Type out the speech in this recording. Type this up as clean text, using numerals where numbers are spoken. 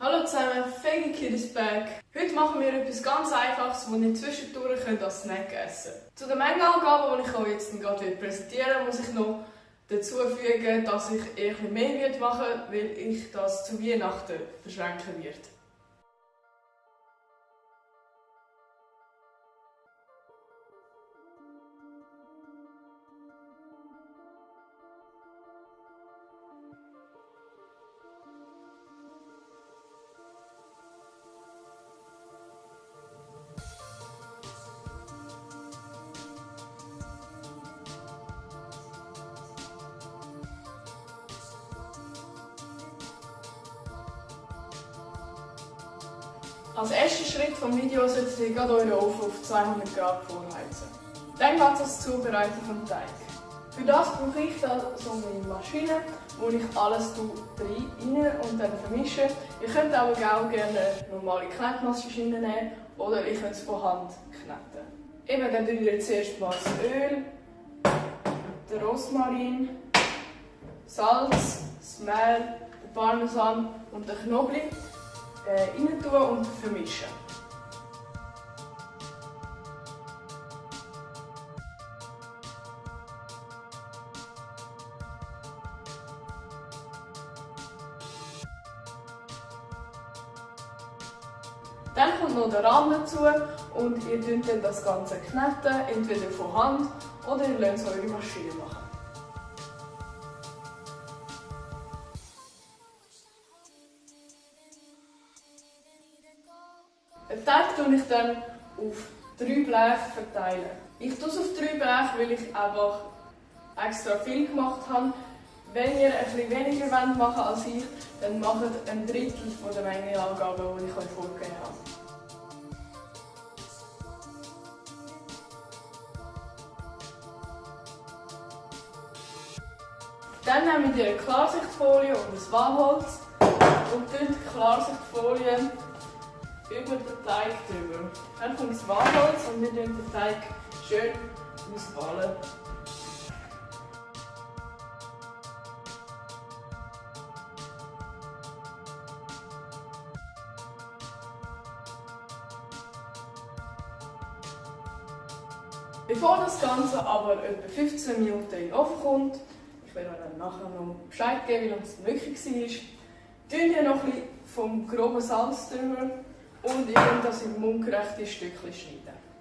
Hallo zusammen, Fegi is back. Heute machen wir etwas ganz Einfaches, das ihr zwischendurch als Snack essen könnt. Zu den Mengenangaben, die ich euch jetzt gerade präsentieren will, muss ich noch dazu fügen, dass ich eher mehr machen werde, weil ich das zu Weihnachten verschränken werde. Als erster Schritt des Videos solltet ihr gerade euren Ofen auf 200 Grad vorheizen. Dann geht es das Zubereiten des Teigs. Für das brauche ich so eine Maschine, wo ich alles rein und dann vermische. Ihr könnt aber auch gerne eine normale Knetmaschine nehmen oder ich könnt es von Hand kneten. Eben, dann tun wir zuerst mal das Öl, den Rosmarin, Salz, das Mehl, den Parmesan und den Knoblauch rein tun und vermischen. Dann kommt noch der Rahm dazu und ihr könnt dann das Ganze kneten, entweder von Hand oder ihr lasst es eure Maschine machen. Den Teig tue ich dann auf 3 Bleche verteilen. Ich tue es auf 3 Bleche, weil ich einfach extra viel gemacht habe. Wenn ihr etwas weniger machen wollt als ich, dann macht ein Drittel der Mengenangaben, die ich euch vorgegeben habe. Dann nehmt ihr eine Klarsichtfolie und ein Wabenholz und tut die Klarsichtfolie über den Teig drüber. Dann kommt das Wabenholz und wir tun den Teig schön ausballen. Bevor das Ganze aber etwa 15 Minuten in den Ofen kommt, ich werde euch dann nachher noch Bescheid geben, wie lange es wirklich war, tun wir noch ein bisschen vom groben Salz drüber und ihr könnt das in mundgerechte Stückchen schneiden.